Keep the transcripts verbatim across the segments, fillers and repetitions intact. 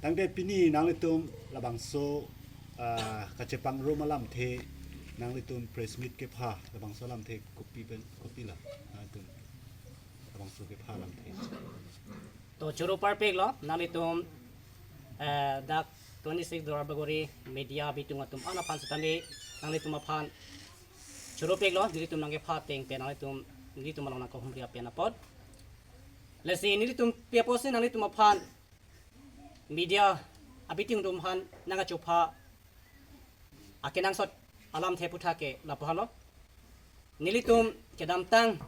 Tangte pini nanglitum labangso, ah, kachepangrum alamthe, nanglitum press meet kepha labangso alamthe kopi pen, kopi la nanglitum labangso kepha alamthe. To choro parpik lo nanglitum, eh, dak twenty-six Duarbagori media bitung atum an aphan setame nanglitum aphan choro pik lo, nelitum nangkepha ateng pen nanglitum, nelitum along nangkahumri apen apot. Lasi nelitum pi apotsi nanglitum aphan media abitung atum aphan nangkachopha akenangsot alamthe aputhak ke lapu helo. Nelitum kedamtang,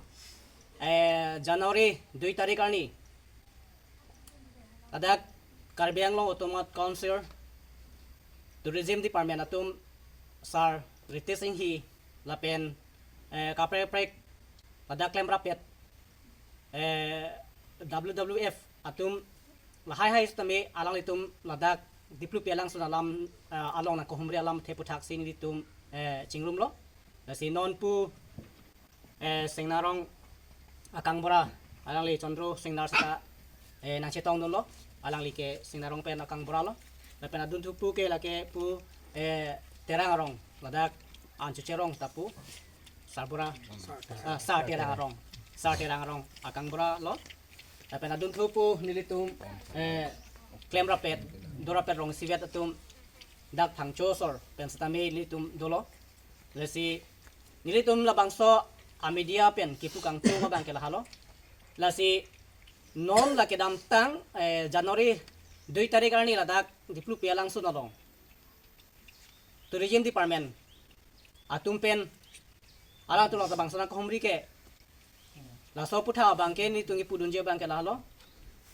eh, January dui tarik arni ladak Karbi Anglong Autonomous Council Tourism Department atum Sir Ritesh Enghi lapen, eh, kaprek kaprek ladak klemrappet, eh, W W F atum lahai hai setame alanglitum ladak Diplupi alangsun alam, eh, along nangkahumri alamthe aputhak si nelitum, eh, chingrumlo. Lasi non pu, eh, Singna arong akangbura alangli Chandra Singnar seta, eh, nangchetongdunlo. Alangli ke Singna arong pen akangbura lo. Lapen adunthu pu ke lake pu, eh, Terang arong ladak Anchuche arong ta pu sarbura, ah, Sir Terang arong, Sir Terang arong akangbura lo. Lapen adunthu pu nelitum, eh, klemrappet, dorappet rong isivet atum dak Phangcho asor pen setame nelitum dolo. Lasi nelitum labangso amedia pen kipu kangtung abang ke lahelo. Lasi non la kedamtang, eh, January dui tarik arni ladak Diplupi alangsun along Tourism Department atum pen alangtum labangso nangkahumri ke laso aputhak abang ke nelitum kipudunji abang ke lahelo.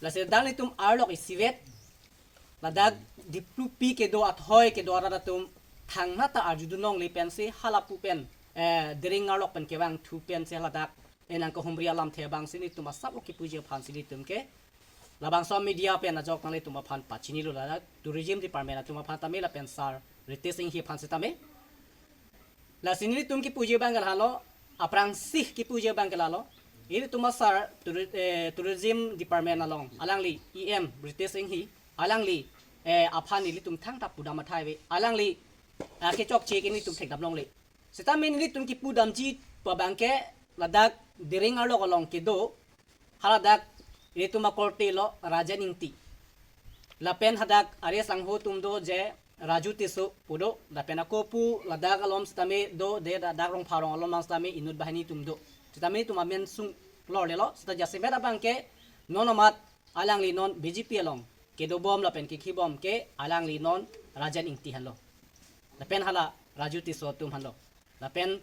Lasi dak nelitum arlok isivet ladak Diplupi kedo athoi kedo arat atum thangnat ta arjudun longle pensi halapu pen, eh, Dering arlok pen kevangthu pensi ladak, eh, nangkahumri alamthe abang si nelitum asap lo kipuji aphan si nelitum ke labangso media pen ajok nanglitum aphan pachinilo ladak Tourism Department atum aphan tame lapen Sir Ritesh Enghi aphan setame. Lasi nelitum kipuji abang ke lahelo, aphrangsi kipuji abang ke lahelo. Ilitum a-Sir touri-, eh, Tourism Department along alangli E M Ritesh Enghi alangli, eh, aphan nelitum thangta pudam athai ave. Alangli, ah, kechokche ke nelitum thekdam longle. Setame nelitum kipudamji pu abang ke ladak Dering arlok along kedo haladak ilitum akorte lo Rajen Ingti. Lapen hadak Ari Sangho atum do je Raju Tisso pu do, lapen ako pu ladak alom setame do, de da-, dak Rongpharong alom setame inut banghini atum do. Setame nelitum amen sunglorlelo, seta jasemet abang ke non amat alangli non B J P along kedobom lapen kekhibom ke alangli non Rajen Ingti henlo. Lapen hala Raju Tisso atum henlo. Lapen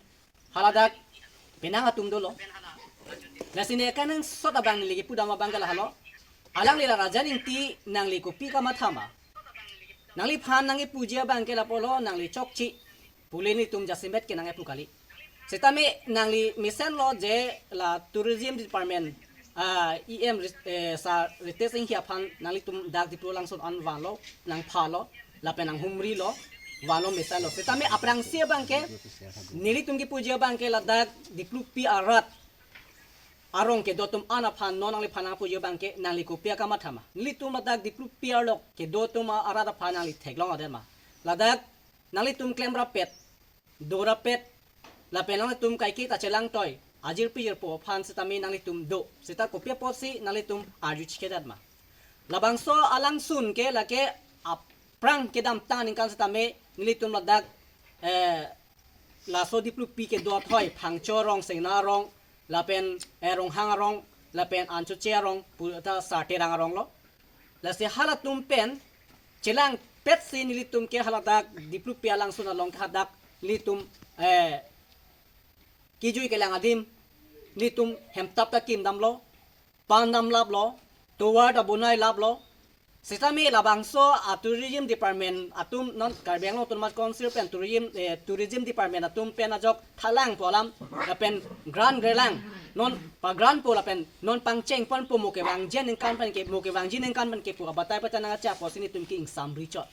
haladak penang atum dolo. Lasi ne akenangsot abang neli kipudam abang ke lahelo. Alangli la Rajen Ingti nangli kopi kamatha ma? Nangliphan nangkipuji abang ke lapulo, nangli chokche pu le nelitum jasemet ke nangkipu kali. Setame nangli mesenlo je la Tourism Department, ah, E M Rit-, eh, Sir Ritesh Enghi aphan nanglitum dak Diplu alangsun an vanlo, nangphalo, lapen nanghumrilo, vanlo mesenlo. Setame aphrangsi abang ke nelitum kipuji abang ke ladak Diplupi arat arong kedo atum an aphan non nangliphan nangpuji abang ke nangli kopi akamatha ma? Nelitum ladak Diplupi arlok kedo atum arat aphan nangli theklong adet ma? Ladak nanglitum klemrappet, dorappet, lapen nanglitum kaike ta chelangtoi, ajirpi jirpo aphan setame nanglitum do. Seta kopi apotsi nanglitum arju chikedat ma? Labangso alangsun ke lake aphrang kedamtang aningkan setame nelitum ladak, eh, laso Diplupi kedo athoi Phangcho arong, Singna arong, lapen, eh, Ronghang arong, lapen Anchuche arong, pu ta Sir Terang arong lo. Lasi halatum pen chelangpetsi nelitum ke haladak Diplupi alangsun along ke hadak nelitum, eh, kijui kelang adim nelitum hemtap ta kimdamlo, pandam laplo, tovar ta bonai laplo. Setame labangso a-Tourism Department atum non Karbi Anglong Autonomous Council pen Tourism, eh, Tourism Department atum pen ajok thalang pu alam lapen grant grelang, non pa-grant po lapen non pangcheng ponpo, mo kevangji aningkan pen ke, mo kevangji aningkan pen ke pu abatai patanang acha apotsi nelitum ke ingsamri chot.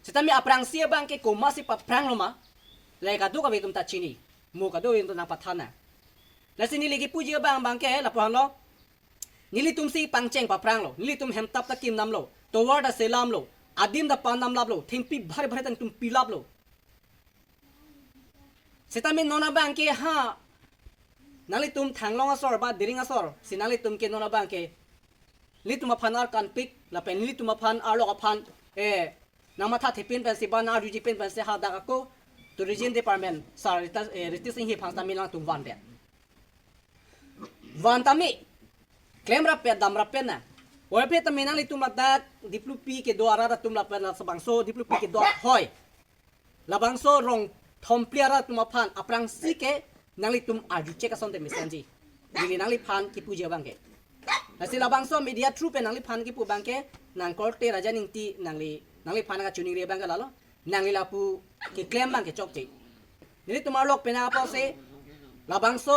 Setame aphrangsi abang ke komatsi paphranglo ma? Lahai kadokave atum ta chini, mo kadokave atum nangpathan nang. Lasi neli kipuji abang abang ke lapu henlo. Nelitum si pangcheng paphranglo, nelitum hemtap ta kimnamlo, tovar ta selamlo, adim ta panamlaplo, thengpi bhari bhari ta nelitum pilaplo. Sitame non abangke ha, nanglitum thanglong asor ba diring asor si nanglitum ke non abangke nelitum aphan arkanpik lapen nelitum aphan arlok aphan, eh, nangmathathepin pensi ba nang-arjujepin pensi hadak ako Tourism Department sir Rita, eh, Ritesh Enghi aphan sitame nangtum vandet. Van tame, klemrap-et damrap-et na. Oi, aphi tame nanglitum ladak Diplupi kedo arat atum lapen labangso Diplupi kedo ahoi, labangso rong thomphli arat atum aphan aphrangsi ke nanglitum arju chek asonte mesenji. Neli nangliphan kipuji abangke. Lasi labangso media through pen nangliphan kipu abangke, nang korte Raja Ningti nangli, nangliphan kachiningri abangke lalo. Nangli lapu keklem abangke chokche. Nelitum arlok pen apotsi labangso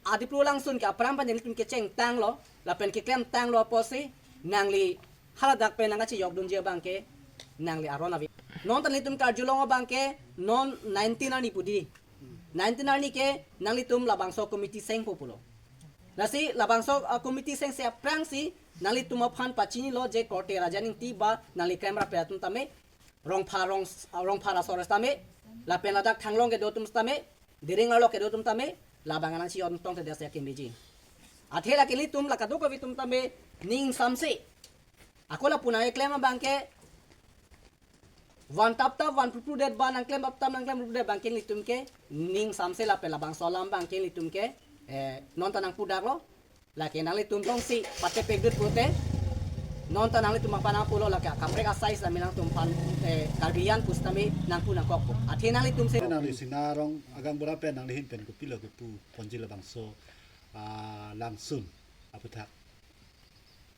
a-Diplu langsun ke aphrang pen nelitum kechengtanglo, lapen keklemtanglo apotsi nangli haladak pen nangkachejokdunji abangke nangli aron ave. Non ta nelitum karjulong abangke non nineteen arni pu di. Nineteen arni ke nanglitum labangso committee sengpo pulo. Lasi labangso, ah, committee sengse aphrangsi nanglitum aphan pachinilo je korte Raja Ningti ba nangli klemrap-et atum tame, rongpha rong, rongpha asor tame, lapen ladak thanglong kedo atum tame, diring arlok kedo atum tame, labang nangchejok tong te desa kemeji. Athe lake nelitum la kadokave atum tame ning samse, ako lapu nangkeklem abangke, van taptap van pruprudet ba nangklem taptap nangklem pruprudet abangke nelitum ke ning samse lapen labangso alam abangke nelitum ke, eh, non ta nangpudaklo. Lake nanglitum tongsi patepekdut pute, non ta nanglitum aphan nangpulo lake kaprek asai sami nangtum aphan, eh, Karbi an pusitame nangpu nangkokpo. Athe nanglitum si nangli Singna Rong agang bura pen nangli ahin pen kopilo kepu ponji labangso, ah, langsun aputhak.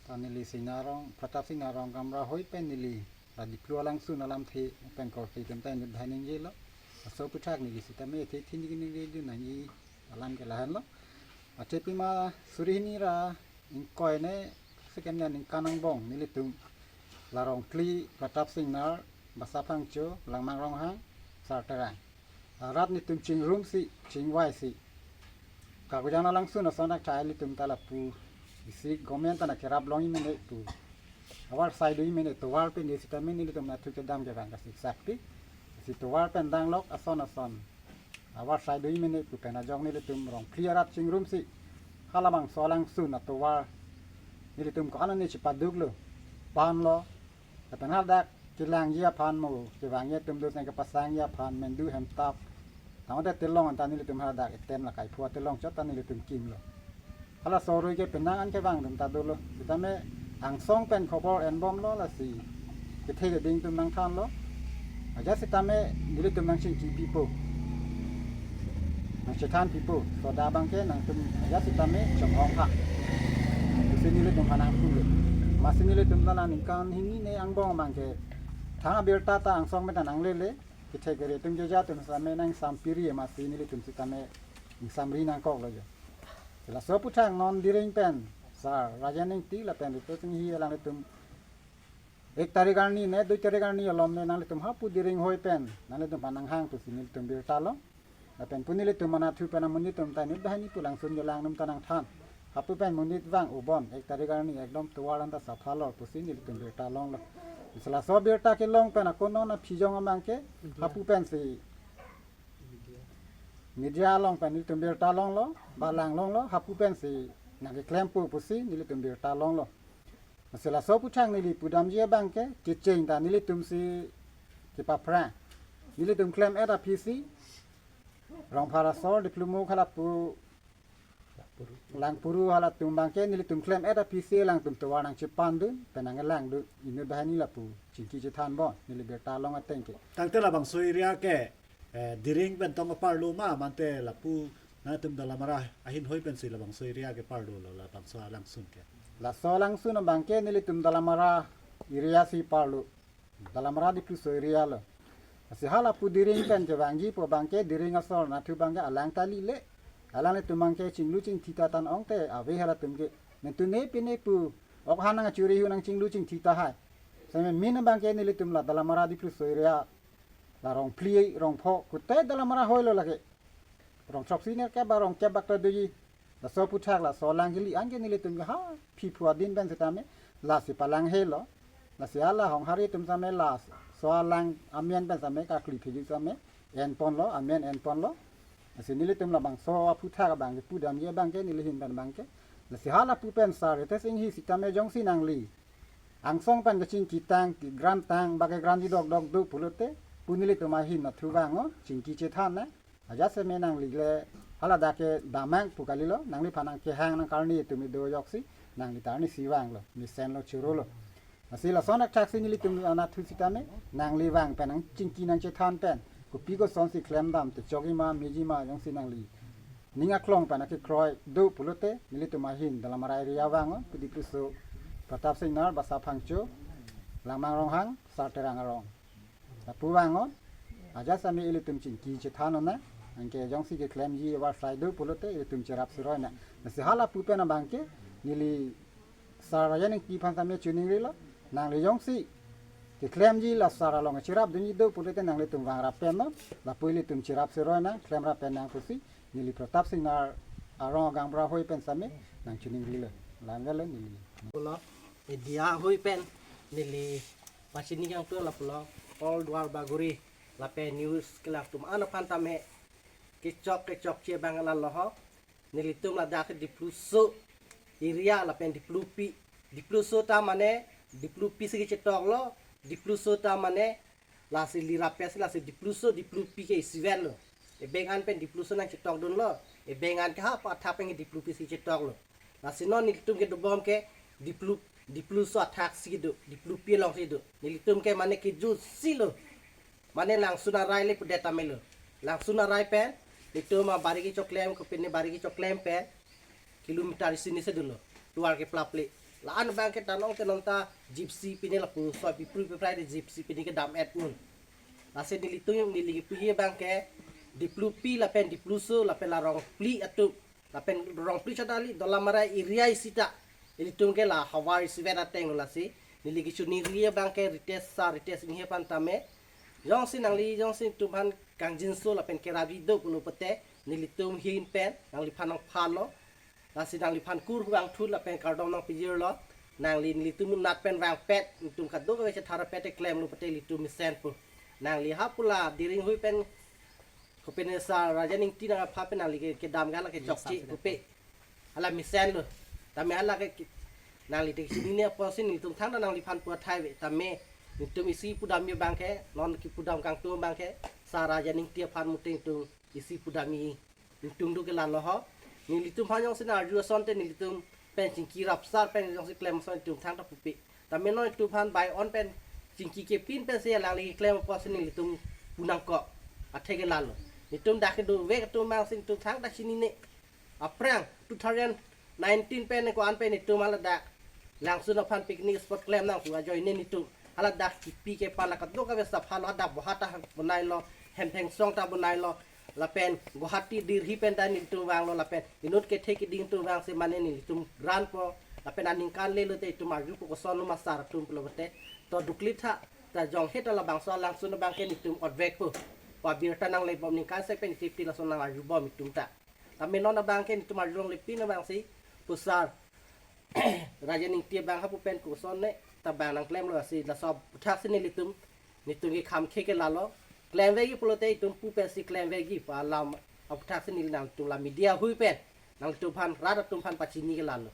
Ta neli Singna Rong, Pratap Singna Rong Kamra ahoi pen neli la Diplu alangsun alamthe pen korte atum ta inut banghini ningjelo. Laso aputhak neli sitame the thini kini neli dun nangji alam ke lahenlo. Ache pima suri hini ra ingkoi ne second ne ningkan angbong nelitum la Rongphli Pratap Singnar, Basa Phangcho, Langmang Ronghang, Sar Terang arat nelitum chingrumsi, chingvaisi, Karkujang alangsun ason athai nelitum ta lapu isi government ta nangkerap longji mene pu, avarsai doji mene tovar pen di sitame nelitum nathu kedam kevang kasiksak ti, si tovar pen danglok ason ason avarsai doji mene pu pen ajok nelitum Rongphli arat chingrumsi halabangso alangsun atovar nelitum ko-an ne chipaduklo, panlo, lapen hadak kelangji aphan mo, kevangji atum doseng kepasangji aphan, mendu hemtap, tangte telong anta nelitum hadak etem la kaiphu atelong chot ta nelitum kimlo. Halaso arui ke penang an kevang atum ta dolo. Sitame angsong pen khobor enbomlo lasi kethe keding atum nangthanlo. Ajat sitame nelitum nangchingki pipo, nangchethan pipo, soda abangke nangtum ajat sitame chonghong tha pusi nelitum aphan nangpulo. Amatsi nelitum ta la ningkan hini ne angbong abangke thang abirta ta angsong pen ta nanglele, kethe kere atum joja atum sitame nangsampiri, amatsi nelitum sitame ingsamri nangkoklo jo. Laso aputhak non diring pen Sar Rajen Ingti lapen Ritesh Enghi alanglitum ek tarik arni ne dui tarik arni alom ne nanglitum hapu diring ahoi pen nanglitum aphan nanghang pusi nelitum birta long. Lapen pu nelitum anathu pen amonit atum ta inut banghini pu langsun jolang atum ta nangthan. Hapu pen monit vang ubon ek tarik arni ekdom tovar anta sapha lor pusi nelitum birta longlo. Lasi laso abirta kelong pen ako non aphi jong abangke hapu pensi media along pen nelitum birta longlo, ba lang longlo, hapu pensi nangkeklempo pusi nelitum birta longlo. Lasi laso aputhak neli pudamji abangke kecheng ta nelitum si kepaphrang. Nelitum klem-et aphisi Rongphar asor Diplumuk halapu Langpuru halatum abangke nelitum klem-et aphisi alangtum tovar nangchepandun pen nanglangdun inut banghini lapu chingki chethanbom neli birta long ateng ke. Tangte labangso area ke, eh, diring pen tong aparlo ma, mante lapu nangtum Dalamara ahin ahoi pensi labangso area ke parlolo labangso alangsun ke? Laso alangsun abangke nelitum Dalamara area si parlo. Dalamara Dipluso area lo. Lasi halapu diring pen kevangji pu abangke diring asor nathu abangke alang ta lile. Alanglitum abangke chinglu chingthi ta tang ong te ave halatum ke. Nelitum ne pine pu ok han nangchuri hu nangchinglu chingthi tahai. Seme min abangke nelitum la Dalamara Dipluso area, la Rongphli, Rongpho, kute Dalamara ahoi lo lake. Rong throksi nerkep ba rong kep bak ta doji. Laso aphuthak laso alang kili anke nelitum ke ha phiphu adin pen setame lasi palang helo. Lasi hala Honghari atum same laso alang amen pen same kakli phiji same enponlo, amen enponlo. Lasi nelitum labangso aphuthak abang ke pudamji abang ke neli ahin pen abang ke. Lasi hala pu pen Sar Ritesh Enghi setame jongsi nangli angsong pen kachingki tang, kegran tang, ba kegranji dokdok do pulote, pu nelitum ahin athu vang-o, chingki chethan na. Ajat seme nangli le haladak ke damnang pu kalilo, nangliphan nangkehang nangkarni atum kedo ajoksi, nangli ta arnisi vanglo, mesenlo, chorolo. Lasi lason athaksi nelitum anatthu setame, nangli vang pen nangchingki nangchethan pen, kopi kosonsi klemdam, techokji ma, meji ma, jongsi nangli ning aklong pen akekroi do pulote, nelitum ahin Dolamara area vang-o, pu Dipluso, Pratap Singnar, Basa Phangcho, Langmang Ronghang, Sar Terang arong. Lapu vang-o, ajat seme ilitum chingki chethan-o na, anke jongsi keklemji avarsai do pulote ilitum cherap seroi na. Lasi hala pu pen abang ke, neli Sar Rajen Engti aphan same choningrilo, nangli jongsi keklemji la Sar along cherapdunji do pulote nanglitum vangrap pen non, lapu ilitum cherap seroi na, klemrap pen nang pusi, neli Pratap Singnar arong agang bra hoi pen same, nangchoningrilo, lamvelo neli. Pulo, media hoi pen, neli pachini kangtung lapulo, All Duar Bagori, lapen news kelang atum an aphan tame, kechok kechokche abang lalo ho, nelitum ladak Dipluso area lapen Diplupi. Dipluso ta mane Diplupi si kechetoklo, Dipluso ta mane lasi lirapet si lasi Dipluso, Diplupi ke isivet lo. Ebeng an pen Dipluso nangchetokdunlo. Ebeng an ke ha pa athak pen Diplupi si chetoklo. Lasi non nelitum kedobom ke Diplu, Dipluso athaksi do, Diplupi alongsi do. Nelitum ke mane kejutsi lo. Mane Langsun arai le pudet tame lo. Langsun arai pen, nelitum abari kechoklem, kopine bari kechoklem pen, kilometer isi ni si dolo. Duar keplap le. La-an abang ke tanong ke non ta Gypsy pine lapu soi pipru piprai de Gypsy pine kedam-et un. Lasi nelitum neli kipuji abang ke Diplupi lapen Dipluso lapen la Rongpli atum. Lapen Rongpli chot kali Dolamara area isi ta. Ilitum ke la havar isivet ateng lasi. Neli kechoningri abang ke Ritesh Sar, Ritesh Enghi aphan tame. Jongsi nangli, jongsi netum aphan kangjinso lapen kerapji do pulo pote, nelitum ahin pen, nangliphan nangphanlo. Lasi nangliphan kurvangthu lapen kardom nangpajirlo. Nangli nelitum anat pen vangpet, netum kadokave chetharpet te klemlo pote ilitum mesenpo. Nangli ha pu la Diring hoi pen, kopine Sar Rajen Engti nang apha pen nangli ke, kedam ga la kechokche, kopi. Hala mesenlo. Tame hala ke ki-, nangli te chinine apotsi nelitum thangta nangliphan pu athai ave. Tame netum isi pudamji abang ke, non kipudam kangtung abang ke, Sar Rajen Engti aphan muting tung isi pudamji. Netum do ke lalo ho. Nelitum aphan jongsi nang-arju ason te nelitum pen chingki rapsar pen jongsi klem ason netum thangta pupe. Tame non netum aphan bai on pen chingki kepin pensi alangli keklem apotsi nelitum pu nangkok. Athe ke lalo. Netum dak kedovek atum abangsi netum thangta chinine. Aphrang two thousand nineteen pen ko-an pen netum haladak Langsun aphan picnic spot klem nang pu ajoine netum haladak kipi kepala kadokave sapha lo, hadak Bohata bonailo, Hempheng song ta bonailo, lapen Guwahati Delhi pen ta netum vanglo, lapen inut kethe kiding atum vangsi mane netum grant po, lapen aningkan lelo te itum arjupo kosonlo ma sar atum pulo pote, to dukli tha, ta jonghe ta labangso Langsun abang ke netum otvekpo. Pu abirta nanglebom, ningkan sek pen itip ti lason nang-arjubom itum ta. Tame non abang ke netum arjulongle pin abangsi pu Sar Rajen Engti abang ha pu pen koson ne ta abang nangklemlo, lasi laso aphuthaksi nelitum, netum ke kham khe ke lalo. Klemvekji pulote itum pu pensi klemvekji pu alam aphuthaksi neli nangtum la media hoi pen nangtum aphan, rat atum aphan pachini ke lalo.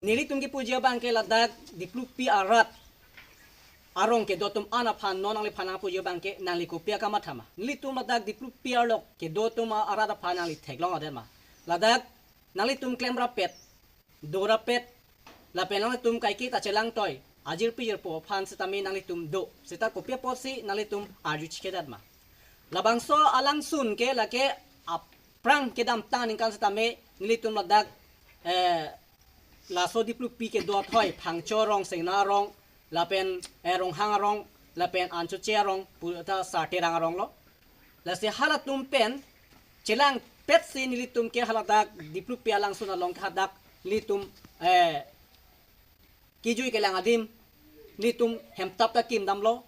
Nelitum kipuji abang ke ladak Diplupi arat arong kedo atum an aphan non nangliphan nangpuji abang ke nangli kopi akam mathama. Nelitum ladak Diplupi arlok kedo atum arat aphan nangli theklong adet ma. Ladak nanglitum klemrapet, dorapet, lapen nanglitum kaike kachelangtoi, ajirpi jirpo aphan setame nanglitum do. Seta kopi apotsi nanglitum arju chikedat ma. Labangso a-Langsun ke lake aphrang kedamtang aningkan setame nelitum ladak, eh, laso Diplupi kedo athoi Phangcho arong, Singnar arong, lapen, eh, Ronghang arong, lapen Anchoche arong, pu ta Sar Terang arong lo. Lasi halatum pen chelangpetsi nelitum ke haladak Diplupi a-Langsun along ke hadak nelitum, eh, kejui kelang adim, nelitum hemtap ta kimdamlo,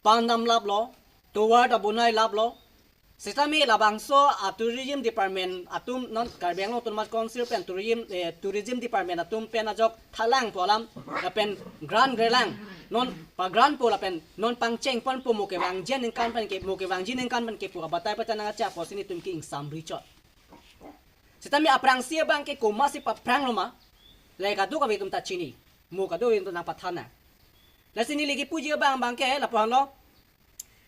pan damlaplo, tovar ta bonailaplo, Sitame labangso a tourism department atum non Karbi Anglong Autonomous Council pen tourism, eh, tourism department atum pen ajok thalang pu alam lapen grant grelang non pa grant pu lapen non pangcheng ponpo mo kevangji aningkan pen ke mo kevangji aningkan pen kepu abatai pachanang acha apotsi nelitum ke ingsamri chot. Sitame aphrangsi abang ke komatsi paphranglo ma, le kadokave atum ta chini, mo kadokave atum ta nangpathan nang. Lasi neli kepuji abang abang ke lapu-anlo,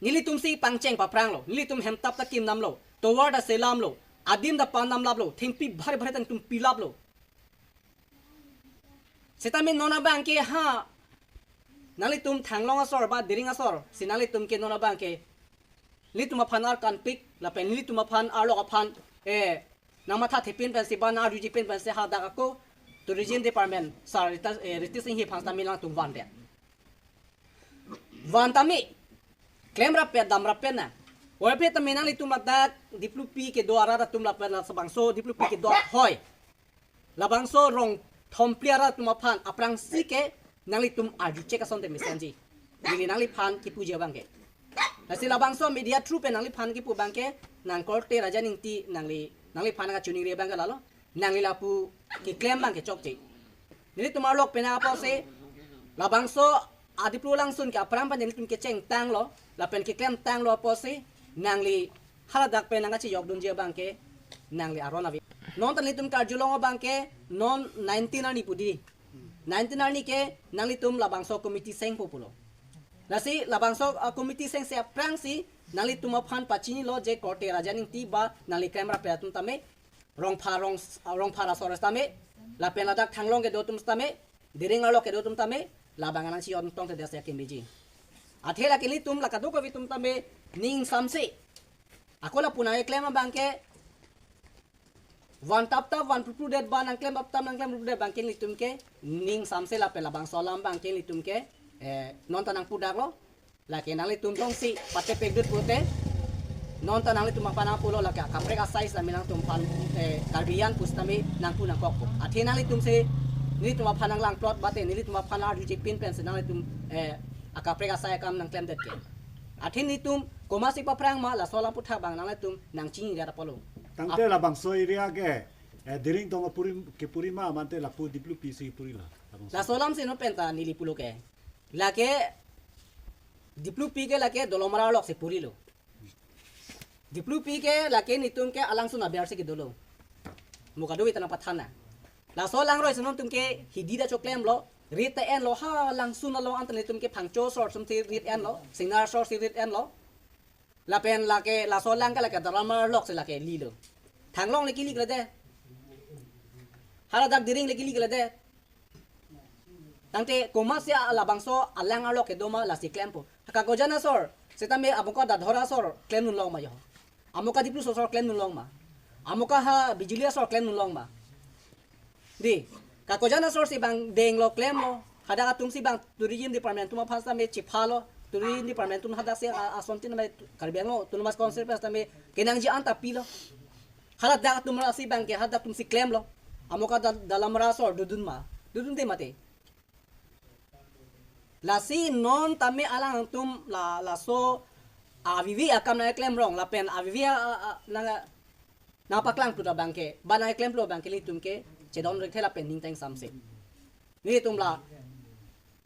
nelitum si pangcheng paphranglo, nelitum hemtap ta kimnamlo, tovar ta selamlo, adim ta pandamlaplo, thengpi bhari bhari ta nelitum pilaplo. Sitame non abang ke ha nanglitum Thanglong asor ba Dering asor si nanglitum ke non abang ke nelitum aphan arkanpik lapen nelitum aphan arlok aphan, eh, nangmathathepin pensi ba nang-arjujepin pensi hadak ako tourism department sir Rita, eh, Ritesh Enghi aphan sitame nangtum vandet. Van tame, klemrap pe damrap pe na. Oipe tame nanglitum ladak Diplupi kedo arat atum lapen labangso Diplupi kedo athoi, labangso rong thomphli arat atum aphan aphrangsi ke nanglitum arju chek asonte mesenji. Neli nangliphan kepuji abang ke. Lasi labangso media through pen nangliphan kepu abang ke nang korte Raja Ningti nangli nangliphan kachiningri abang ke lalo. Nangli lapu keklem abang ke chokche. Nelitum arlok pen apotsi labangso a Diplu langsun ke aphrang pen nelitum kechengtanglo lapen keklemtanglo apotsi nangli haladak pen nangkachejokdunji abang ke nangli aron ave. Non ta nelitum karjulong abang ke non nineteen arni pu di. Nineteen arni ke nanglitum labangso committee sengpo pulo. Lasi labangso, ah, committee sengse aphrangsi nanglitum aphan pachinilo je korte Raja Ningti ba nangli klemrap pe atum tame, Rongpha rong, Rongpha asor tame, lapen ladak Thanglong kedo atum tame, Dering arlok kedo atum tame, labang nangchijok tongte dasi akemiji. Athe lake nelitum la kadokave atum tame ning samse. Ako lapu nangkeklem abang ke van taptap van pruprudet ba nangklem taptap nangklem pruprudet abang ke nelitum ke ning samse lapen labangso alam abang ke nelitum ke, eh, non ta nangpudaklo. Lake nanglitum tongsi patepekdut pute non ta nanglitum aphan nangpulo lake akaprek asai sitame nangtumphan, eh, Karbi an pusitame nangpu nangkokpo. Athe nanglitum si nelitum aphan nanglangplot bate nelitum aphan arjujepin pensi nanglitum, eh, akaprek asai akam nangklemdet ke. Athe nelitum komatsi paphrang ma laso alam aputhak abang nanglitum nangchini dia apotlo. Tangte labangso area ke, eh, Dering tong kepuri, kepuri ma mate lapu Diplupi si purilo. Labangso. Laso alam si non pen ta neli pulo ke. Lake Diplupi ke lake Dolamara arlok si purilo. Diplupi ke lake nelitum ke alangsun aber si kedolo. Mo kadokave ta nangpathan nang. Laso alangroi si nontum ke hidi ta choklemlo, rit ta enlo, ha langsun along anta nelitum ke Phangcho asor sum si rit enlo, Singnar asor si rit enlo. Lapen lake laso alang ke lake Dolamara arlok si lake lilo. Thanglong le kili kele de. Haladak Dering le kili kele de. Tangte komatsi labangso alang arlok kedo ma lasi klempo. Kakojan asor, sitame amuka Dadhora asor klemdunlong ma jo. Amuka Dipluso asor klemdunlong ma. Amuka ha Bijuli asor klemdunlong ma. Di, kakojan asor si abang denglo klemlo. Hadak atum si abang tourism department atum aphan sitame chiphalo. Tourism department atum hadak si a-, asontin name Karbi Anglong Autonomous Council pen sitame kenangji anta pilo. Haladak atum ra si abang ke hadak atum si klemlo. Amuka Da-, Dolamara asor dodun ma. Dodunde mate. Lasi non tame alangtum la, laso avivi akam nangklemrong lapen avivi a, a, a, nang, nangpaklang puta abang ke, ba nangklemlo abang ke nelitum ke chedon rekthe lapen ning teng samse. Nelitum la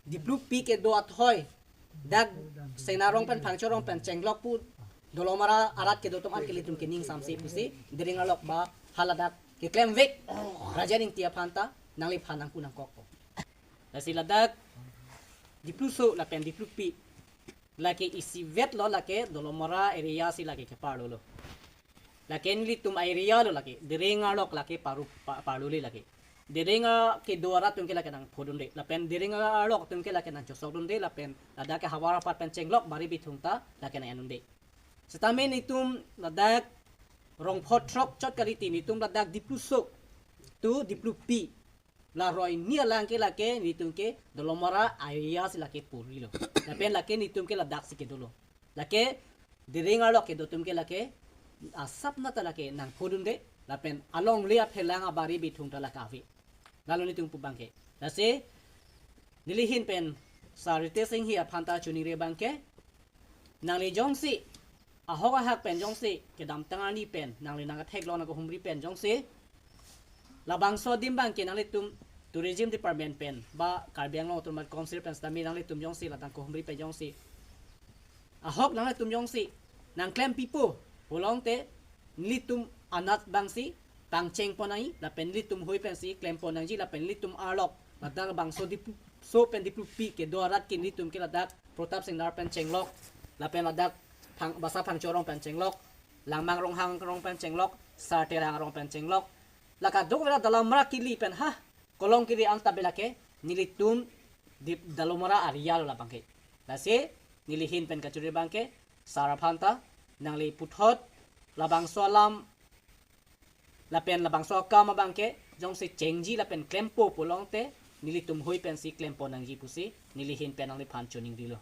Diplupi kedo athoi, dak Singnar rong pen Phangcho rong pen chenglok pu Dolamara arat kedo atum an ke nelitum ke ning samse pusi Dering arlok ba haladak keklem vek Raja Ningti aphan ta nangliphan nangpu nangkokpo. Lasi ladak Dipluso lapen Diplupi lake isivet lo lake Dolamara area si lake keparlo lo. Lake nelitum area lo lake, Dering arlok lake paru, pa-, parlo le lake. Dering a kedo arat atum ke lake nangphodunde. Lapen Dering arlok atum ke lake nangchosokdunde. Lapen ladak ke havar apar pen chenglok bari bithung ta lake nang-endunde. Sitame nelitum ladak Rongpho throk chot kalite nelitum ladak Dipluso to Diplupi. La roi ni alang ke lake nelitum ke Dolamara area si lake purilo. Lapen lake nelitum ke ladak si kedolo. Lake Dering arlok kedo atum ke lake asap nat ta lake nangphodunde. Lapen alongle aphelang abari bithung ta lake ave. Lalo nelitum pu abang ke. Lasi neli ahin pen Sir Ritesh Enghi aphan ta choningri abang ke. Nangli jongsi ahok ahak pen jongsi kedamtang arni pen nangli nangkatheklong nangkahumri pen jongsi labangso adim abangke nanglitum tourism department pen ba Karbi Anglong Autonomous Council pen sitame nanglitum jongsi ladak kahumri pen jongsi ahok nanglitum jongsi nangklempipo pulote nelitum anat abangsi pangchengpon nangji lapen nelitum hui pensi klempon nangji lapen nelitum arlok ladak bangso Diphu so pen Diphupi kedo arat ke nelitum ke ladak Pratap Singnar pen chenglok lapen ladak Phang, Basa Phangcho arong pen chenglok, Langmang Ronghang arong pen chenglok, Sar Terang arong pen chenglok, la kadokave la Dalomara kili pen ha Kolong kili anta bela ke nelitum Dip Dalomara area lo labangke. Lasi neli ahin pen kachuri abangke sar aphan ta nangli puthot labangso alam lapen labangso akam abangke jongsi chengji lapen klempo pulote nelitum hui pensi klempon nangji pusi neli ahin pen nangliphan choningrilo.